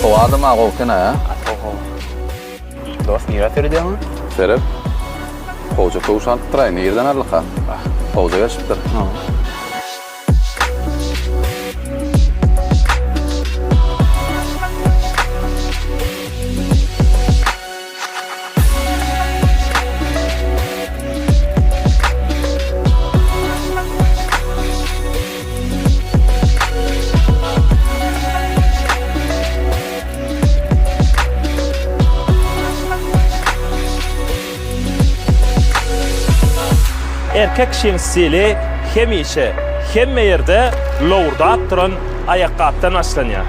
Howa-da gowy eken-ä. Gaty gowy. Dost nirä seredýäň? Seret. Gowja köwüş alypdyr-aý, nirden aldyka? Gowja gelşipdir. Erkek kişiň stili hemişe, hemme ýerde lowurdap duran aýakgapdan başlanýar.